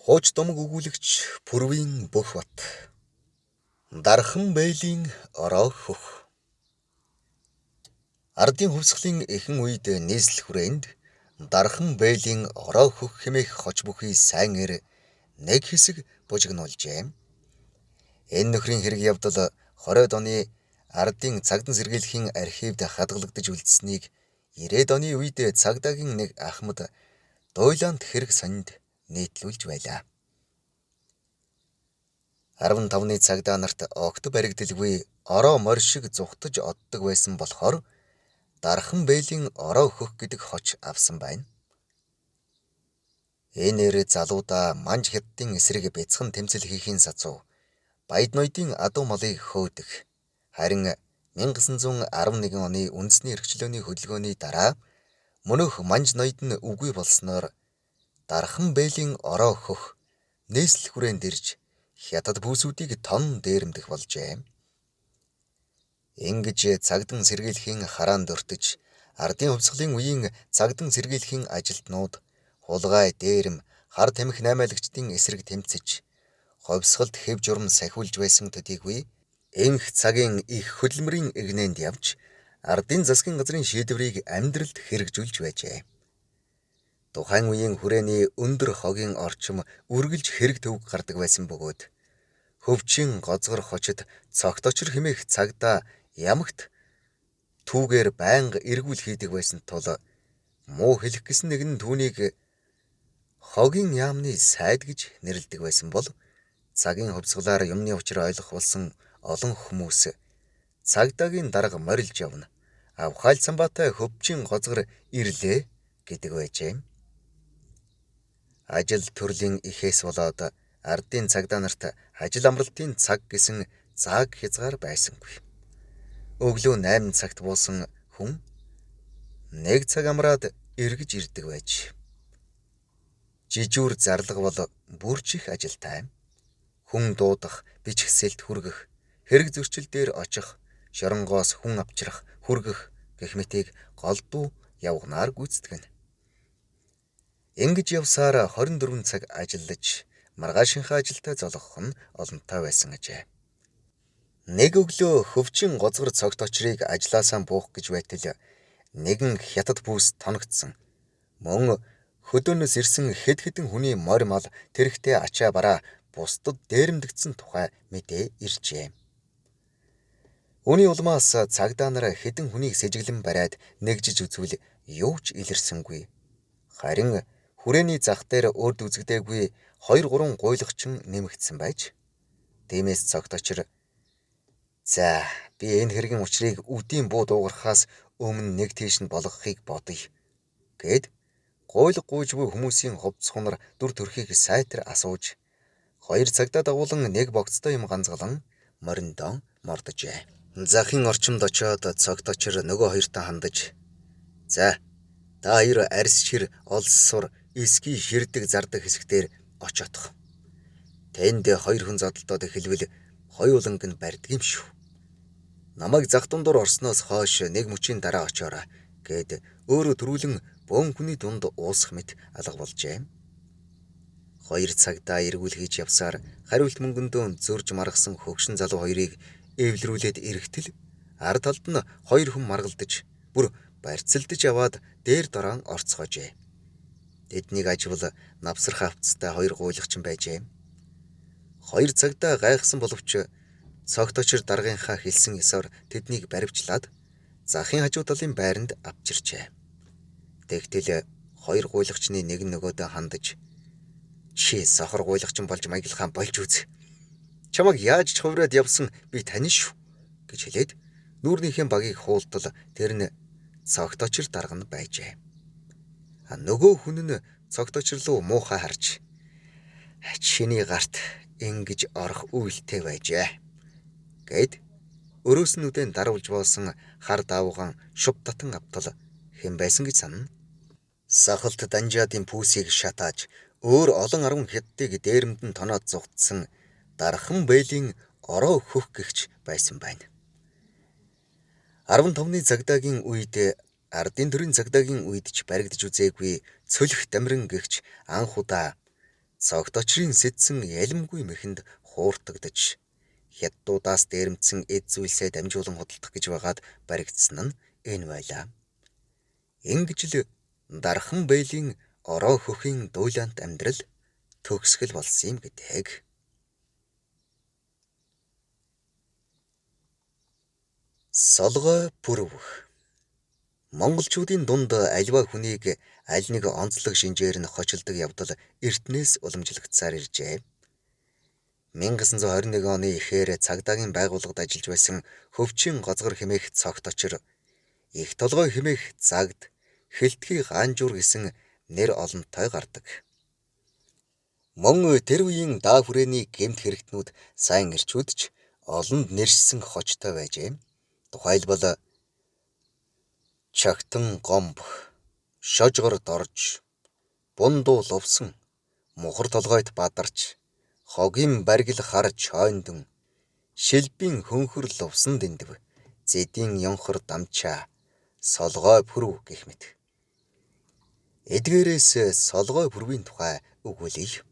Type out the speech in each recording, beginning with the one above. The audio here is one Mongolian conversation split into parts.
Хууч домог өгүүлэгч Пүрвийн Бөхбат. Дархан бээлийн ороо хөх. Ардын хувьсгалын эхэн үед нийслэл хүрээнд Дархан бээлийн ороо хөх хэмээх хоч бүхий сайн эр нэг хэсэг бужигнуулжээ. Энэ нөхрийн хэрэг явдал 20-од оны ардын цагдан сэргийлэхийн архивд хадгалагдаж үлдсэнийг 90-ад оны үед цагдаагийн нэг ахмад дуйлаанд хэрэг сонинд нийтлүүлж байлаа. 15-ны цагдаа нарт огт баригдалгүй ороо морь шиг зүхтаж оддог байсан болохоор Дархан бээлийн ороо хөх гэдэг хоч авсан байна. Энэ нэр залуудаа манж хятадын эсрэг бяцхан тэмцэл хийхийн сацуу баяд ноёдын адуу малыг хөөдөх. Харин 1911 оны үндэсний эрхчлөөний хөдөлгөөний дараа мөнөөх манж ноёд нь үгүй болсноор Дархан бээлийн ороо хөх нийслэл хүрээнд ирж хятад бүсүүдийг тон дээрэмдэх болжээ. Ингэж цагдан сэргийлэхийн хараанд өртөж ардын хувьсгалын үеийн цагдан сэргийлэхийн ажилтнууд хулгай, дээрэм, хар тамхи наймаалагчдын эсрэг тэмцэж хувьсгалд хэв журам сахиулж байсан төдийгүй энх цагийн их хөдөлмөрийн эгнээнд явж ардын засгийн газрын шийдвэрийг амьдралд хэрэгжүүлж байжээ. Тухайн үеийн хүрээний өндөр хогийн орчим үргэлж хэрэг төвөг гардаг байсан бөгөөд хөвчин гозгор хочид цогт очир хэмээх цагдаа ямагт түүгээр байнга эргүүл хийдэг байсан тул муу хэлэх гэсэн нэг нь түүнийг хогийн яамны сайд гэж нэрлэдэг байсан бол цагийн хувьсгалаар юмны учир ойлгох болсон олон хүмүүс цагдаагийн дарга морилж явна. Авхайл самбаатай хөвчин гозгор ирлээ гэдэг байжээ. Ажил төрлийн ихээс болоод ардын цагдаа нарт ажил амралтын цаг гэсэн зааг хязгаар байсангүй. Өглөө 8 цагт буусан хүн 1 цаг амраад эргэж ирдэг байж. Жижүүр зарлага бол бүрч их ажилтай. Хүн дуудах, бичгсэлт хүргэх, хэрэг зөрчил дээр очих, шоронгоос хүн авчрах, хүргэх гэх мэтийг голдуу явганаар гүйцэтгэнэ. Ингэж явсаар 24 цаг ажиллаж маргаашийнхаа ажилдаа золгох нь олонтой байсан ажээ. Нэг өглөө хөвчин гозгор цогт очрыг ажлаасаа буух гэж байтал нэгэн хятад бүс тоногдсон. Мөн хөдөөнөөс ирсэн хэд хэдэн хүний морь мал тэрэгтэй ачаа бараа бусдад дээрэмдэгдсэн тухай мэдээ иржээ. Үүний улмаас цагдаа нар хэдэн хүнийг сэжиглэн бариад нэгжиж үзвэл юу ч илэрсэнгүй. Харин хүрээний зах дээр урд үзэгдээгүй 2 3 гуйлагчин нэмэгдсэн байж. Тиймээс цогт очир за би энэ хэргийн учрыг үдийн буу дуугархаас өмнө нэг тийш нь болгохыг бодъё гэд гуйлга гуйж буй хүмүүсийн хувцс хунар дүр төрхийг сайтар асууж 2 цагдаа дагуулan нэг богцтой юм ганцгалан мориндон мордожээ. Захын орчимд очиод цогт очир нөгөө хоёртоо хандаж за та хоёр арьс шир олс сур эсгий ширдэг зардаг хэсэгтэр очоодох. Тэнд хоёр хүн зодолдоод эхэлвэл хоёуланг нь барьдаг юм шүү. Намайг зах дундуур орсноос хойш нэг мөчийн дараа очоорой гэд өөрөө төрүүлэн бөөн хүний дунд уусах мэт алга болжээ. 2 цагдаа эргүүл хийж явсаар хариулт мөнгөндөө зөрж маргасан хөгшин залуу хоёрыг эвлэрүүлээд эрэхтэл ар талд нь 2 хүн маргалдаж бүр барьцалдаж аваад дээр дороо орцгоожээ. Тэднийг ажвал навсарх авцтай 2 гуйлагчин байжээ. 2 цагдаа гайхсан боловч цогт очир даргынхаа хэлсэн ёсоор тэднийг баривчлаад захын хажуу талын байранд авчирчээ. Тэгтэл 2 гуйлагчны нэг нь нөгөөдөө хандаж чи сохор гуйлагчин болж маяглахаа болж үз. Чамайг яаж ч хувраад явсан би танин шүү гэж хэлээд нүүрнийхээ багийг хуултал тэр нь цогт очир дарга нь байжээ. Нөгөө хүн нь цогт очирлуу муухай харж чиний гарт ингэж орох үйлтэй байжээ гэд өрөөс нь үдэн даруулж боосон хар даавган шуп татан автал хэн байсан гэж санана. Сахалт данжаадын пүүсийг шатааж өөр олон арван хятадыг дээрэмдэн тоноод зугтсан Дархан бээлийн ороо хөх гэгч байсан байна. 15-ны цагдаагийн үед ардын төрийн цагдаагийн үед ч баригдаж үзээгүй цөлх дамиран гэгч анх удаа Цогт очрын сэдсэн ялимгүй мэхэнд хууртагдаж хятадуудаас дээрэмдсэн эд зүйлсээ дамжуулан худалдах гэж байгаад баригдсан нь энэ байлаа. Ингэж л Дархан Бээлийн ороо хөхийн дуйлаант амьдрал төгсгөл болсон юм гэдэг. Солгой пүрэв. Монголчуудын дунд аливаа хүнийг аль нэг онцлог шинжээр нь хочилдог явдал эртнээс уламжлагдсаар иржээ. 1921 оны эхээр цагдаагийн байгууллагад ажиллаж байсан Хөвчийн Гоцгор хэмээх цогт очир их толгой хэмээх загд Хэлтгий Гаанжуур гэсэн нэр олонтой гардаг. Мөн тэр үеийн даа хүрээний гэмт хэрэгтнүүд сайн эрчүүд ч олонд нэршсэн хочтой байжээ. Тухайлбал Чагтан Гомб, Шожгор Дорж, Бундуу Лувсан, Мухар толгойт Бадарч, Хогийн баргил хар чойндон, Шилбийн хөнхөр Лувсан дэндв, Зэдийн Ёнхор Дамчаа, Солгой Пүрэв гэх мэт. Эдгээрээс Солгой Пүрвийн тухай өгүүлье.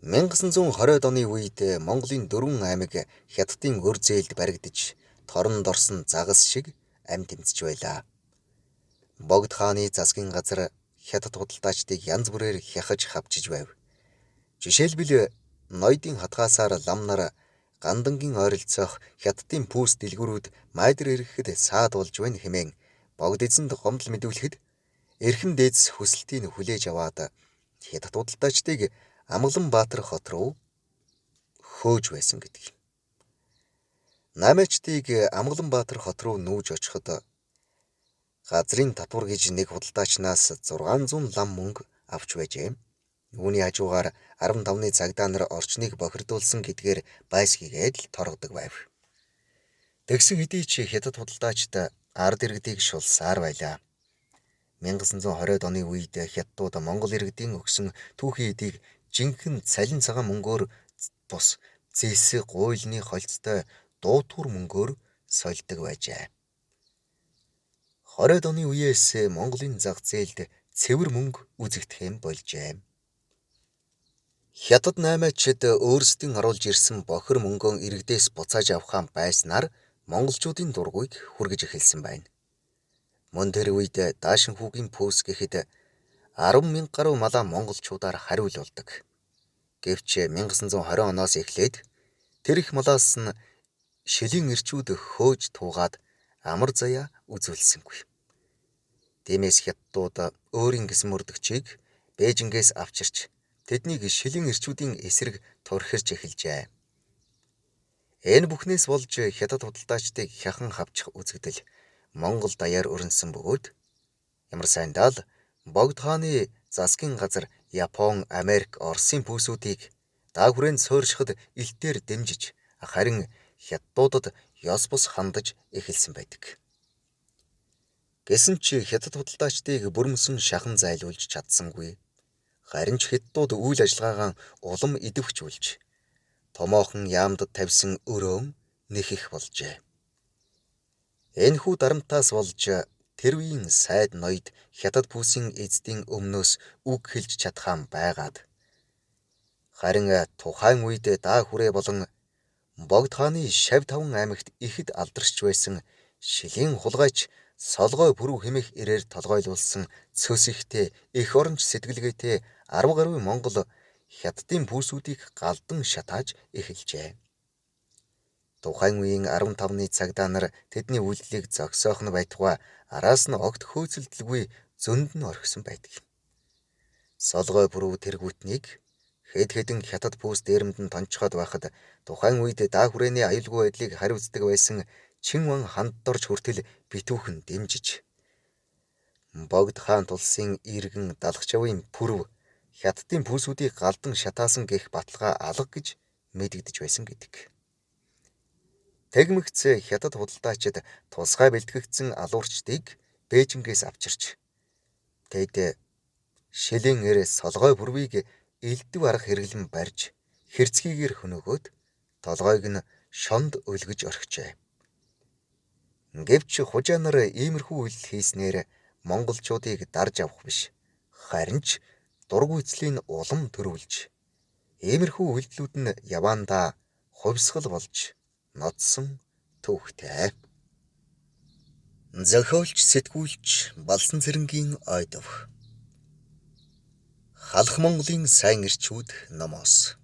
1920-ад оны үед Монголын дөрвөн аймаг Хятадын өр зээлд баригдаж, торонд орсон загас шиг амь тэмцэж байлаа. Богд хааны засгийн газар хятад худалдаачдыг янз бүрээр хяхаж хавчиж байв. Жишээлбэл ноёдын хатгаасаар лам нар Гандангийн ойролцоох Хятадын пүүс дэлгүүрүүд майдар ирэхэд саад болж байна хэмээн Богд эзэнд гомдол мэдүүлэхэд эрхэм дээдс хүсэлтийг хүлээж аваад хятад худалдаачдыг Амгаланбаатар хот руу хөөж байсан гэдэг юм. Намайчдыг Амгаланбаатар хот руу нүүж очиход газрын татвар гэж нэг худалдаачнаас 600 лам мөнгө авч байжээ. Үүний хажуугаар 15-ны цагдаа нар орчныг бохирдуулсан гэдгээр байсгийгээд л торгодог байв. Тэгсэн хэдий ч хятад худалдаачид ард иргэдийг шулсаар байлаа. 1920-ад оны үед хятадууд Монгол иргэдийн өгсөн түүхийн эдийг жинхэнэ цалин цагаан мөнгөөр бус зэс гуйлны холцтой дуутуур мөнгөөр сольдог байжээ. 20-ад оны үеэс Монголын зах зээлд цэвэр мөнгө үзэгдэх юм болжээ. Хятад наймаачид өөрсдийн оруулж ирсэн бохир мөнгөө иргэдээс буцааж авахаа байснаар монголчуудын дургүйг хүргэж эхэлсэн байна. Мөн тэр үед Даашинхүүгийн пүүс гэхэд 10,000 гаруй малаа монголчуудаар хариулуулдаг. Гэвч 1920 оноос эхлээд тэр их малаас нь шилийн эрчүүд хөөж туугаад амар заяа үзүүлсэнгүй. Тиймээс хятадууд өөрийн гэсэн мөрдөгчийг Бээжингээс авчирч тэднийг шилийн эрчүүдийн эсрэг турхирч эхэлжээ. Энэ бүхнээс болж хятад худалдаачдыг хяхан хавчих үзэгдэл Монгол даяар өрнөсөн бөгөөд ямар сайндаа л Богд хааны засгийн газар Япон, Америк, Оросын пүүсүүдийг даа хүрээнд суурьшихад илтээр дэмжиж харин хятадуудад ёс бус хандаж эхэлсэн байдаг. Гэсэн ч хятад худалдаачдыг бүрмөсөн шахан зайлуулж чадсангүй. Харин ч хятадууд үйл ажиллагаагаа улам идэвхжүүлж томоохон яамдад тавьсан өрөөн нэхэх болжээ. Энэхүү дарамтаас болж тэр үеийн сайд ноёд хятад пүүсийн эздийн өмнөөс үг хэлж чадхаан байгаад харин тухайн үед даа хүрээ болон Богд хааны Шав таван аймагт ихэд алдарч байсан шилийн хулгайч Солгой Пүрэв хэмээх эрээр толгойлуулсан цөс ихтэй эх оронч сэтгэлгээтэй 10 гаруй монгол хятадын пүүсүүдийг галдан шатааж эхэлжээ. Тухайн үеийн 15-ны цагдаа нар тэдний үйлдэлийг зогсоох нь байтугай араас нь огт хөөцөлдөлгүй зөнд нь орхисон байдаг. Солгой Пүрэв тэргүүтнийг хэд хэдэн хятад пүүс дээрэмдэн тончхоод байхад тухайн үед даа хүрээний аюулгүй байдлыг хариуцдаг байсан Чинван ханддорж хүртэл битүүхэн дэмжиж Богд хаан тулсын иргэн Далхчавын Пүрэв хятадын пүүсүүдийг галдан шатаасан гэх баталгаа алга гэж мэдэгдэж байсан гэдэг. Тэгмэгц хятад худалдаачид тусгай бэлтгэгдсэн алуурчдыг Бээжингээс авчирч тэд шилийн эр Солгой Пүрвийг элдв арга хэрэглэн барьж хэрцгийгээр хөнөөгөөд толгойг нь шонд өлгөж орхижээ. Гэвч хужаа нар иймэрхүү үйлдэл хийснээр монголчуудыг дарж авах биш харин ч дургүйцлийн улам төрөвлөж, иймэрхүү үйлдэлүүд нь яваандаа хувьсгал болж нодсон түүхтэй. Зохиолч, сэтгүүлч Балсанцэрэнгийн Ойдов. Халах Монголын сайн эрчүүд номоос.